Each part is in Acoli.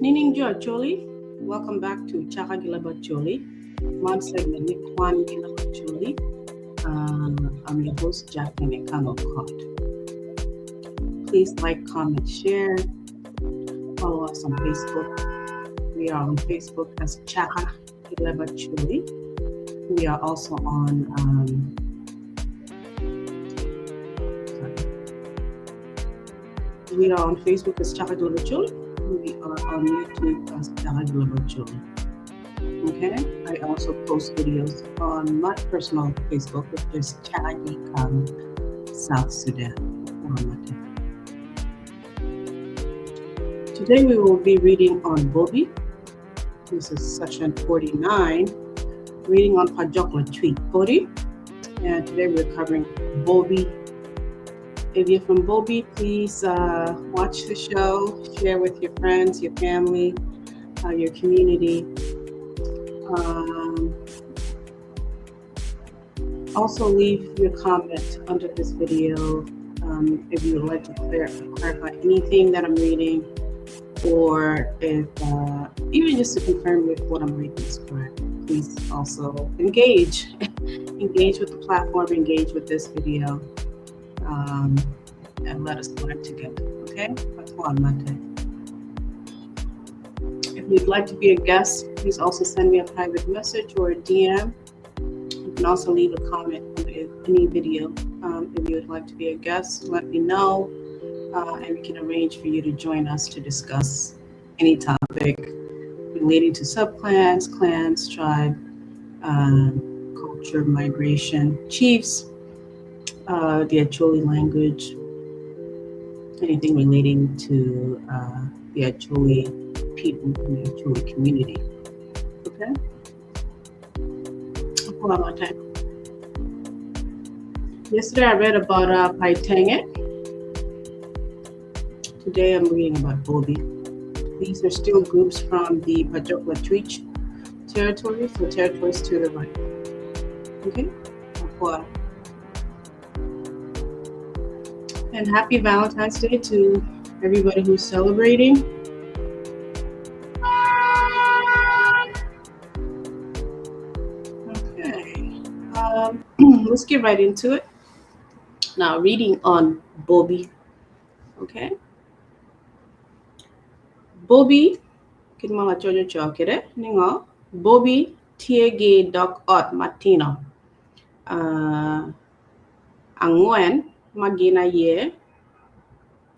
Nining Jo Acholi, welcome back to Chaka gi Leb Acholi. Man segment me Kwan gi Leb Acholi. I'm your host, Jacqueline Ekang Okot. Please like, comment, share. Follow us on Facebook. We are on Facebook as Chaka gi Leb Acholi. We are also on sorry. We are on Facebook as Chaka gi Leb Acholi. We are on YouTube as Chaka gi Leb Acholi. Okay. I also post videos on my personal Facebook, which is Chaka Kang South Sudan. Today we will be reading on Bobi. This is session 49, reading on Pajok Latweet Bodi. And today we're covering Bobi. If you're from Bobi, please watch the show, share with your friends, your family, your community. Also leave your comment under this video if you would like to clarify anything that I'm reading, or if even just to confirm if what I'm reading is correct. Please also engage with the platform, engage with this video, and let us learn together. Okay? If you'd like to be a guest, please also send me a private message or a DM. You can also leave a comment on any video. If you would like to be a guest, let me know, and we can arrange for you to join us to discuss any topic relating to subclans, clans, tribe, culture, migration, chiefs, the Acholi language, anything relating to the Acholi people and the Acholi community. Okay? Yesterday I read about Paitenge. Today I'm reading about Bobi. These are still groups from the Pajok Latwich territories, so territories to the right. Okay? And happy Valentine's Day to everybody who's celebrating. Okay. Let's get right into it. Now, reading on Bobi. Okay. Bobi, kit ma lacoc ocoyo kwede ningo Bobi tye gi dog ot matino. Angwen ma gin aye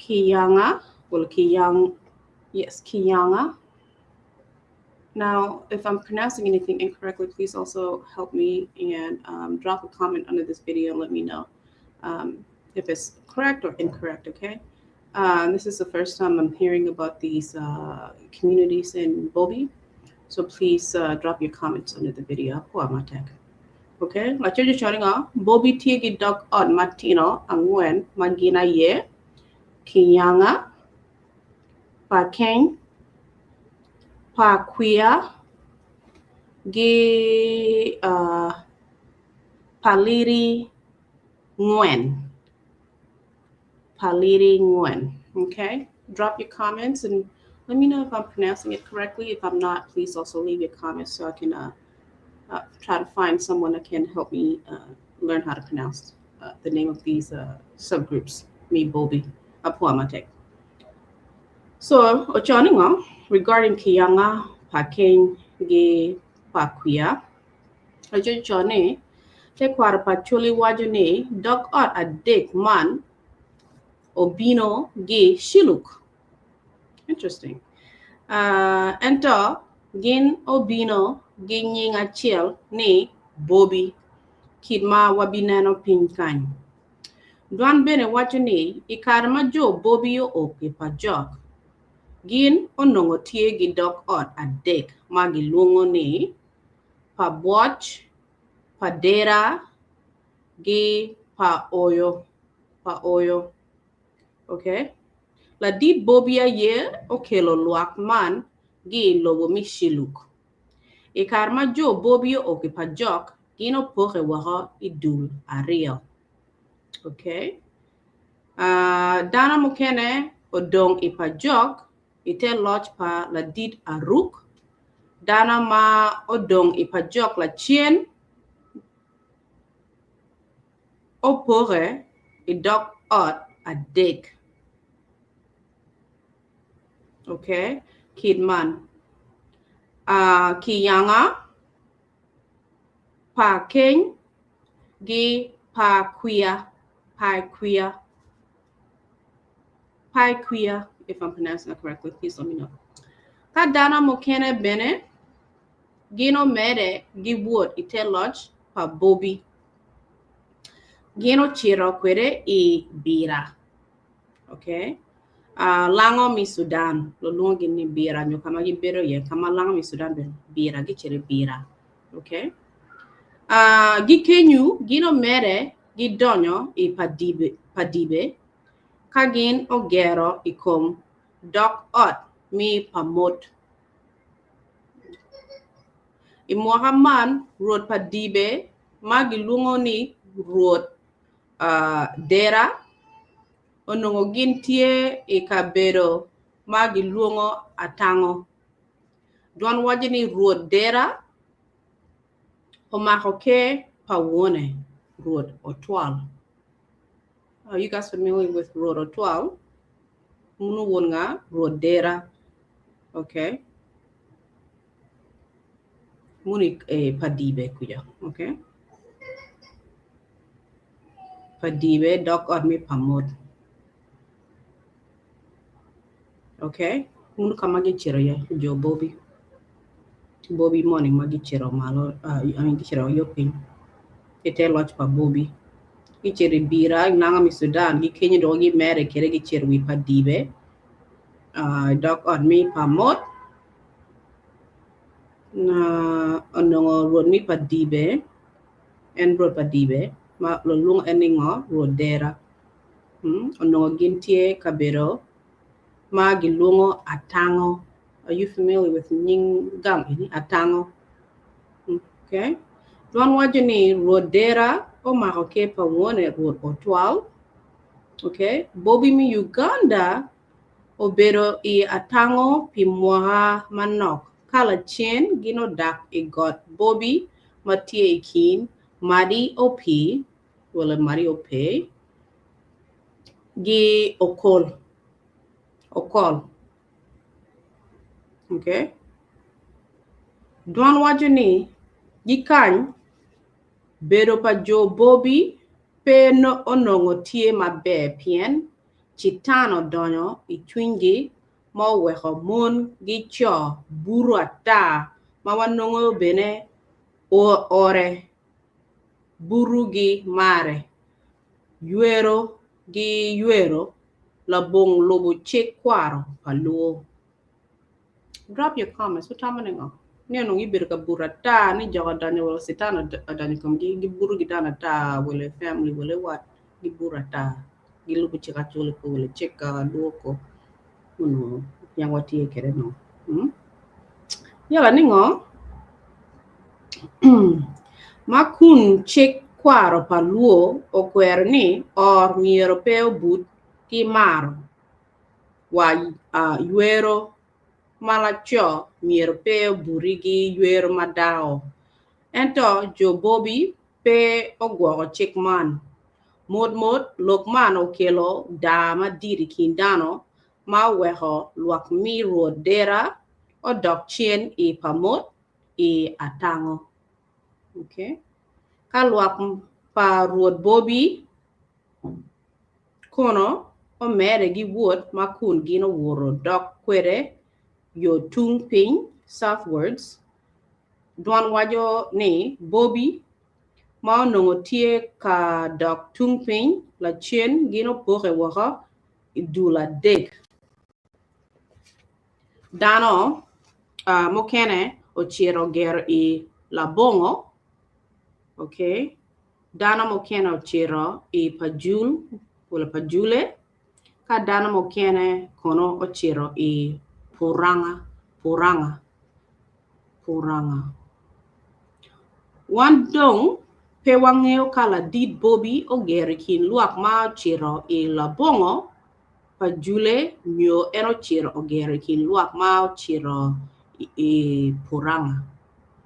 Kiyanga, well, Kiyang, yes, Kiyanga. Now, if I'm pronouncing anything incorrectly, please also help me and drop a comment under this video and let me know if it's correct or incorrect, okay? This is the first time I'm hearing about these communities in Bobi. So please drop your comments under the video. Okay, lacoc ocoyo ningo Bobi tye gi dog ot matino angwen ma gin aye Kiyanga, Pakeng, Pakwia, gi Paliri Ngwen. Paliri Ngwen. Okay, drop your comments and let me know if I'm pronouncing it correctly. If I'm not, please also leave your comments so I can try to find someone that can help me learn how to pronounce the name of these subgroups. Me, Bobi, Apua Matek. So, ocoyo ningo, regarding Kiyanga, Pakeng, gi Pakwia, ocoyo ni, tekwaro pa Acholi waco ni dog ot adek man obino gi Shilluk. Interesting. Ento gin obino gi nying achiel ni Bobi kit ma wabineno piny kany. Dwan bene waco ni i kare ma jo Bobi oo i Pajok, gin onongo tye gi dog ot adek ma gilwongo ni Pabwoc, Padera, gi Paoyo. Paoyo. Okay. Ladit Bobi aye okelo lwak man gi lobo me Shilluk. I kare ma jo Bobi oo i Pajok, gin opoke woko i dul aryo. Okay. Dano mukene odong i Pajok. i te loc pa ladit Aruk, dano ma odong i Pajok lacen opoke i dog ot adek. Okay, kit man. Uh, kiyanga pa keny gi pa kwiya, pa kwiya, pa kwiya, if I'm pronouncing that correctly, please let me know. Ka dano mukene bene gin omede giwot i te loc pa Bobi. Gin ocito kwede i bira. Okay. Uh, lango mi Sudan, lulwongo gin ni bira nyo ka ma gibedo iye, ka ma lango mi Sudan bedo, bira, gicito i bira. Okay. Uh, gikenyu, gin omede gidonyo i padibe, padibe ka gin ogero i kom dok ot mi pamot. I mwaka man, rwot padibe ma gilwongo ni rwot uh, Dera onongo gin tye i kabedo ma gilwongo Atango. Dwan waco ni Rwot Dera omako ker pa wone, Rwot Otwal. Are you guys familiar with Rwot Otwal? Munu won nga? Rwot Dera. Okay. Munu eh, pa dibe kuja. Okay. Pa dibe dok ot mi pamot. Okay. Munu ka ma gicito iye jo Bobi. Bobi moni ma gicito malo, uh, I mean gicito yo piny. I te loc pa Bobi. Gicito i bira, i nanga mi Sudan, gikenyo dong gimere kede gicito wi pa dibe. Uh, dok ot mi pamot. Na onongo rwot mi pa dibe, en rwot pa dibe, ma lulwongo en ni ngo? Rwot Dera. Hmm? Onongo gin tye kabedo ma gilwongo Atango. Are you familiar with nying gang eni? Atango. Okay. Dwan waco ni Rwot Dera omako ker pa wone Rwot Otwal. Okay. Bobi mi Uganda obedo i Atango pi mwaka manok ka lacen gin odak i got Bobi ma tye i kin Madi Opi wala Madi Ope gi Okol. Okol. Okay. Dwan waco ni gikany bedo pa jo Bobi pe onongo tye maber pien Citan odonyo i cwinygi ma oweko mon gi co buto ata ma wanongo bene ore buto gi mare, ywero gi ywero labongo lubo cik kwaro pa luo. Drop your comments. Wutamo ni ngo? Ni onongo gibedo ka buto ata ni jok odonyo wele citan odonyo i komgi gibuto ki dano ata wele family wele what gibuto ata gilubo cik acoli ko wele cik luo ko onongo yang watye kwede no. Hmm? Yala ni ngo? Ma kun cik kwaro pa luo okwero ni or myero pe obut ki maro wa ywero ma laco myero pe obuti ki ywero ma dako. Ento jo Bobi pe ogwoko cik man. Mot mot, lok man okelo daa madit i kin dano ma oweko lwak mi Rwot Dera odok cen i Pamot i Atango. Okay. Ka lwak pa Rwot Bobi Kono omere gi wot ma kun gin owoto dok kwede yo tung piny, southwards, dwan waco ni Bobi ma onongo tye ka dok tung piny lacen gin opoke woko i dul adek. Dano mukene ocito gero i Labongo, okay. Dano mukene ocito i Pajul wala Pajule, ka dano mukene kono ocito i Puranga, Puranga, Puranga. Wan dong pe wangeyo ka ladit Bobi ogero i kin lwak ma ocito i Labongo. Pajule nyo en ocito ogero i kin lwak ma ocito i Puranga.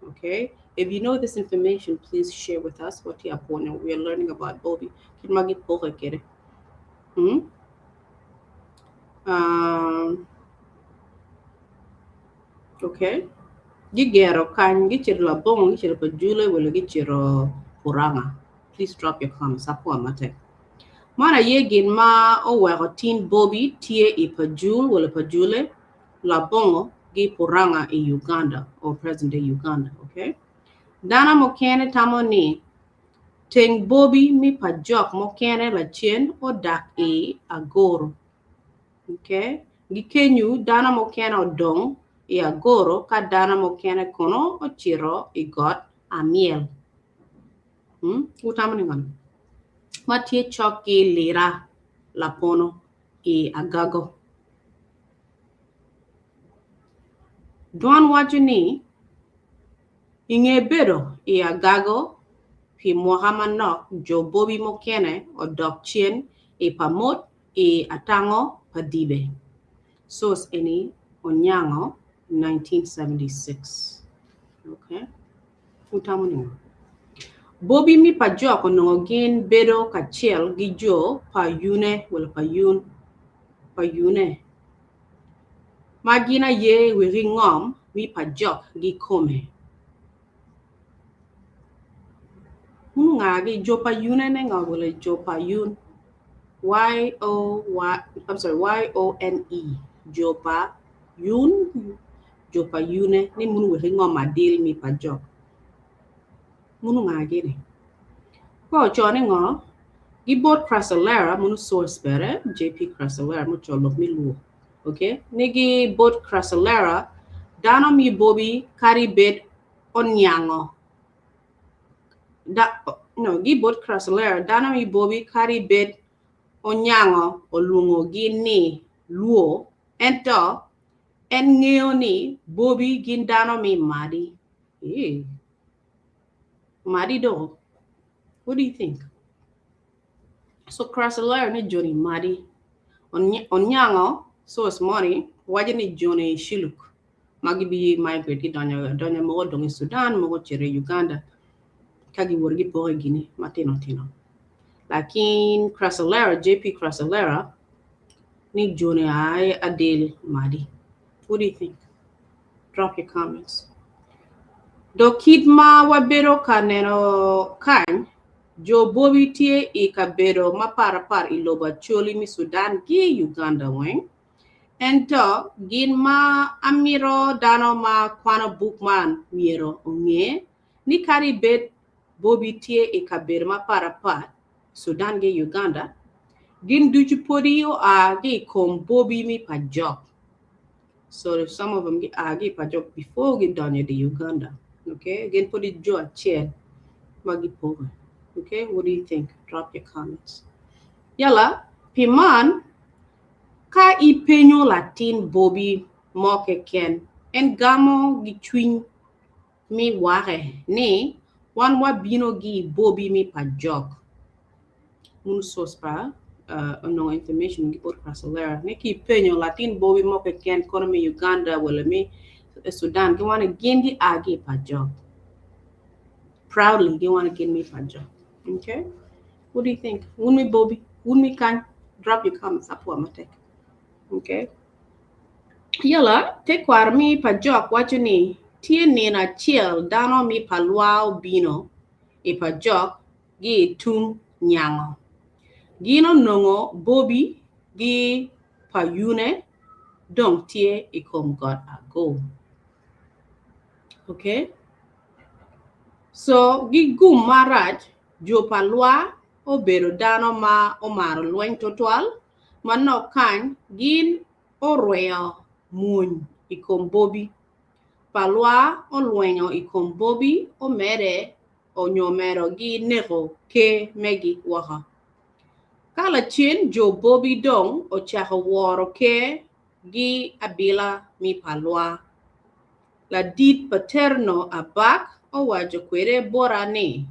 Okay? If you know this information, please share with us. Watye apwonyo. We are learning about Bobi. Kit ma gipoke kwede. Hmm? Um, okay. Gigero kany, gicito Labongo, gicito Pajule, wala gicito Puranga. Please drop your comments. Apwoyo matek. Man aye gin ma oweko tin Bobi tye i Pajul wala Pajule, Labongo gi Puranga i Uganda or present day Uganda. Okay? Dano mukene tamo ni teng Bobi mi Pajok mukene lacen odak i Agoro. Okay? Gikenyu dano mukene odong i Agoro ka dano mukene kono ocito i got Amiel. Hmm? Wutamo ni ngono? Ma tye cok ki Lira Lapono i Agago. Dwan waco ni, I nge bedo i Agago pi mwaka manok, jo Bobi mukene odok cen i Pamot i atango pa Dibe. Source eni Onyango 1976. Okay. Wutamo ni ngo? Bobi mi pa jok onongo gin bedo kacel gi jo pa Yune wala pa Yun pa Yune ma gin aye wegi ngom mi pa jok gi kome. Munu nga gi jo pa Yune ne ngo wala jo pa Yun Y O Y I'm sorry Y O N E jo pa Yun jo pa Yune ni munu weki ngom adil mi pa jok. Munu nga gini? Ka oco ni ngo? Gi bot Crasolera munu source bere JP Crasolera muco lok mi luo. Okay? Ni gi bot Crasolera dano mi Bobi kadi bed oniango da, no, gi bot Crasolera dano mi Bobi kadi bed onyango olwongo gi ni luo ento en ngeyo ni Bobi gin dano mi Madi. Ee. Madi do. What do you think? So Crasolera ni Johnny Madi. Onyango source money waco ni Johnny Shiluk ma gibi migrate gidonyo adonya mogo odong i Sudan mogo ocito i Uganda ka giwoto gipoko i gine matino tino. Lakin Crasolera, JP Crasolera ni Johnny aye Adel Madi. What do you think? Drop your comments. Dok kit ma wabedo ka neno kany, jo Bobi tye i kabedo mapatpat i lobo Acholi me Sudan ki Uganda weng. Ento gin ma amito dano ma kwano buk man myero onge ni kadi bed Bobi tye i kabedo mapatpat, Sudan ki Uganda, gin ducu podi oa ki i kom Bobi me Pajok. So some of them gia ki i Pajok before gidonyo i Uganda. Okay, gin podi jo acel ma gipoke. Okay, what do you think? Drop your comments. Yala, pi man, ka ipenyo latin Bobi mo keken, en gamo gi cwiny mi wake ni wan wabino gi i Bobi mi Pajok. Munu source pa onongo information gi bot Crasolera ni ki ipenyo latin Bobi mo keken kono mi Uganda wala mi Sudan giwaco ni gin gia ki i Pajok. Proudly giwaco ni gin mi Pajok. Okay? What do you think? Wun mi Bobi? Wun mi kany? Drop your comments apwoyo matek. Okay? Yala, tekwaro mi Pajok waco ni tye nino acel dano mi Palwa obino i Pajok gi i tung nyango. Gin onongo Bobi gi Payune dong tye i kom got Ago. Okay? So, gi gum marac, jo Palwa obedo dano ma omaro lweny tutwal, manok kany gin orweyo mwony i kom Bobi. Palwa olwenyo i kom Bobi omede onyo omedo gi neko ker megi woko. Ka lacen jo Bobi dong ocako woro ker gi abila mi Palwa. Ladit Paterno Abak owaco kwede bota ni,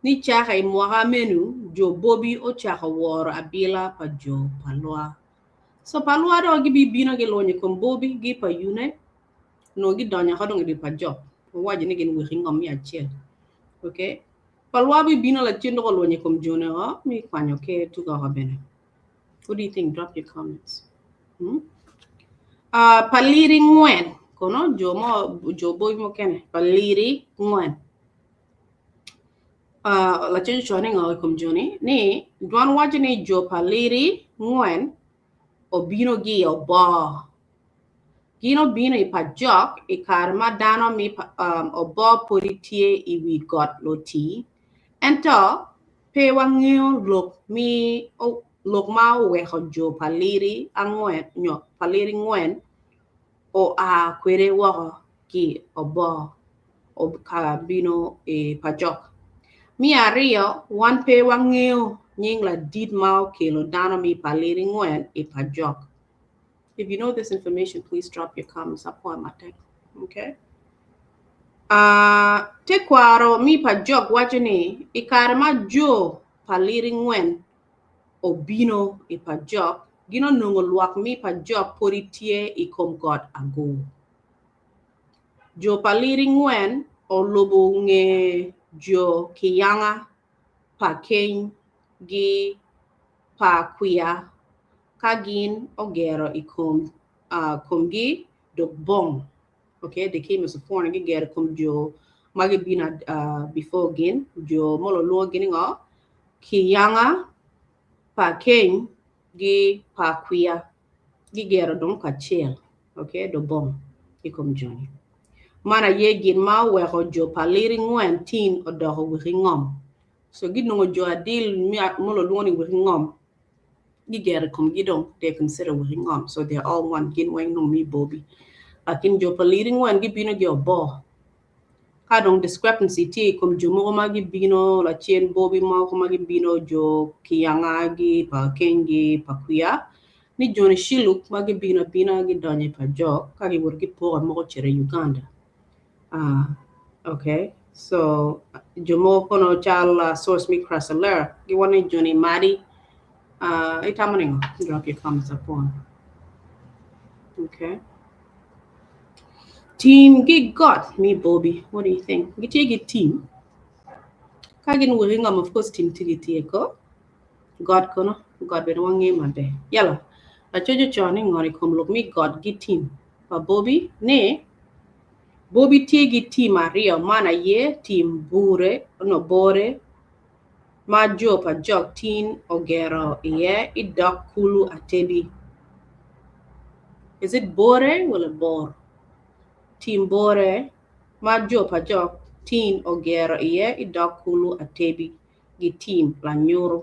Nicake i mwaka menu jo Bobi ocako woro abila pa jo Palwa. So pa lwa dong gibibino gilwonyo i kom Bobi gi pa Yune nongo gidonyo oko dong i dye pa jok wawaco ni gin weki ngom me acel. Okay. Pa lwa bibino lacen dok olwonyo i kom jone o mi kwanyo ker tuko oko bene. What do you think? Drop your comments. Hmm? Uh, pa liri ngwen kono jo mo jo boy mukene pa liri ngwen. Uh, lacen ocoyo ni ngo i kom joni ni dwan waco ni jo pa liri ngwen obino gi i oboo. Gin obino i pa jok i kare ma dano mi um, oboo podi tye i wi got loti. Ento pe wangeyo lok mi lok ma oweko jo pa liri angwen nyo pa liri ngwen oa kwede woko ki oboo ka bino i pa jok. Me aryo, wan pe wangeyo nying ladit ma okelo dano mi pa liri ngwen i pa jok. If you know this information, please drop your comments apwoyo matek. Okay? Uh, tekwaro mi pa jok waco ni i kare ma jo pa liri ngwen obino i pa jok, gin onongo lwak mi pa jok podi tye i kom got ago. Jo pa liri ngwen olubo nge jo kiyanga pa keny gi pa kwiya ka gin ogero i kom komgi dok bong. Okay, they came as a foreigner, gigero i kom jo ma gibino before gin, jo ma olwongo gin ni ngo? Kiyanga pa keny gi pa kwiya. Gigero dong kacel. Okay, do bong i kom joni. Man aye gin ma oweko jo pa liri ngwen tin odoko wiki ngom. So ginongo jo adil ma lwongo ni wiki ngom, gigero i komgi dong, they consider wiki ngom. So they are all one, gin weng nongo mi bobi. Lakin jo pa liri ngwen gibino gi oboo. Ka dong discrepancy tye i kom jo mogo ma gibino lacen bobi mogo ma gibino jo kiyanga gi pa kenygi pa kwiya ni joni Shilluk ma gibino abina gidonyo i pa jok ka giwoto gipoke mogo ocito i Uganda. Uh, okay. So jo mogo kono cal source me Chrysler giwaco ni joni Madi uh, itamo ningo? Drop your comments up on. Okay. Team gi got me Bobby. What do you think? Gitye gi team. Ka gin weki ngom of course team tye gitye ko. Got kono, got bene wangeyo maber. Yala, lacoc ocoyo ni ngor i kom lok mi got gi tim pa Bobby ni, Bobby tye gi tim aryo man aye tim bure no bore ma jo pa jok tin ogero iye i dok kulu Atebi. Is it bore wala bor? Tim bore ma jo pa jok tin ogero iye i dok kulu Atebi. Gi tim lanyuru.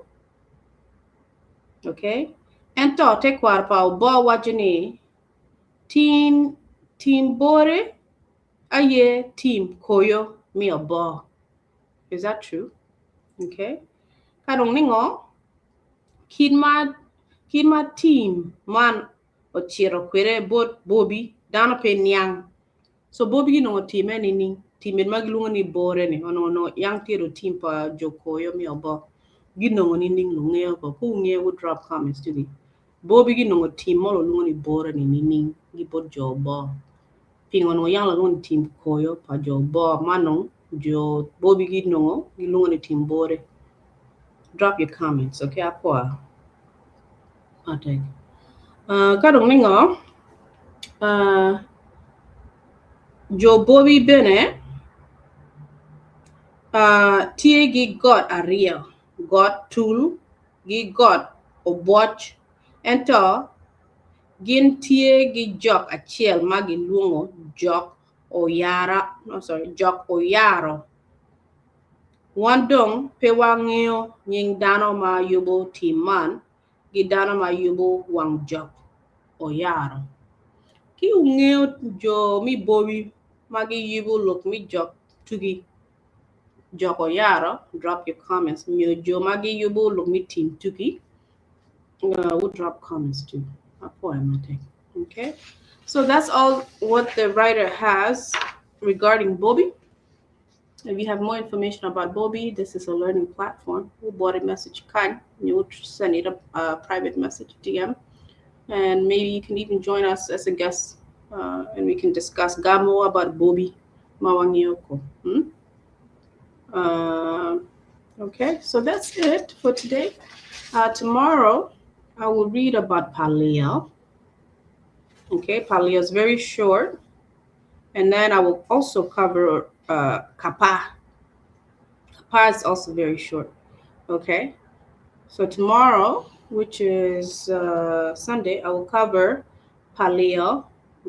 Okay? Ento tekwaro pa oboo waco ni tim tim bore aye tim koyo mi oboo. Is that true? Okay. Ka dong ningo kit ma kit ma tim man ocito kwede bot Bobi dano pe niang. So Bobi ginongo time nining? Time ma gilwongo ni bore ni onongo onongo yang tye do team pa jo koyo mi obo. Ginongo nining lungeyo ko? Ku wungeyo wu drop comments tugi. Bobi ginongo team mo lulwongo ni bore ni nining gi bot jo obo? Pingo onongo yang lalwongo ni team koyo pa jo obo ma nong jo Bobi ginongo gilwongo ni team bore? Drop your comments, okay? Apwoyo. Matek. Uh, ka dong ningo? Uh, jo Bobi bene uh, tye gi got aryo, got tul gi got obwoc, ento gin tye gi jok acel ma gilwongo jok oyara, no, sorry, jok oyaro. Wan dong pe wangeyo nying dano ma yubo tim man gi dano ma yubo wang jok oyaro. Ki wungeyo jo mi bobi ma giyubo lok mi jok tugi jok oyaro, drop your comments, nyo jo ma giyubo lok mi tim tugi, uh, would drop comments too. Apwoyo matek. Okay. So that's all what the writer has regarding Bobby. If you have more information about Bobby, this is a learning platform. We'll body message can you send it a private message DM. And maybe you can even join us as a guest and we can discuss gamo about Bobby Mawangioko. Okay, so that's it for today. Tomorrow, I will read about Paliel. Okay, Paliel is very short. And then I will also cover Kappa. Kappa is also very short. Okay, so tomorrow, which is Sunday, I will cover Paliel,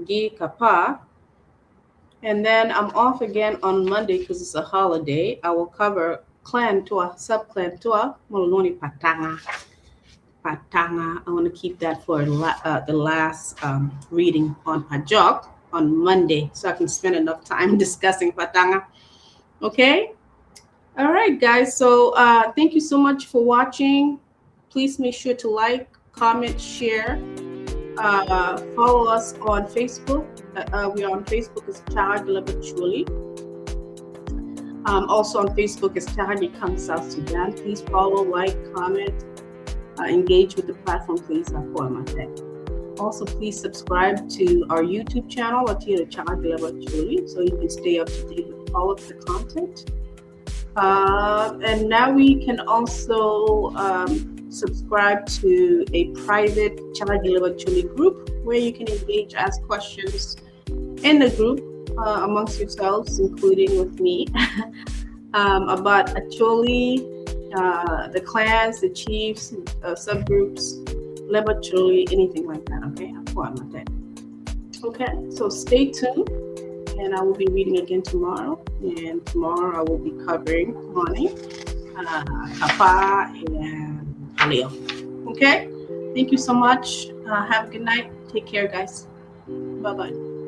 Gi Kappa. And then I'm off again on Monday because it's a holiday. I will cover clan Tua, subclan Tua, Moloni Patanga. Patanga. I want to keep that for the last reading on Pajok on Monday so I can spend enough time discussing Patanga. Okay? All right, guys. So thank you so much for watching. Please make sure to like, comment, share. Follow us on Facebook. We are on Facebook as Chag Chuli. Also on Facebook is Chahagi Come South Sudan. Please follow, like, comment, engage with the platform, please. Also, please subscribe to our YouTube channel, Atira Chagagi Chuli, so you can stay up to date with all of the content. And now we can also subscribe to a private Chagagi Chuli group where you can engage, ask questions in the group amongst yourselves, including with me, about Acholi, the clans, the chiefs, subgroups, Leba anything like that. Okay, okay, so stay tuned, and I will be reading again tomorrow. And tomorrow I will be covering Kwani, Kapa, and Leo. Okay, thank you so much. Have a good night. Take care, guys. Bye bye.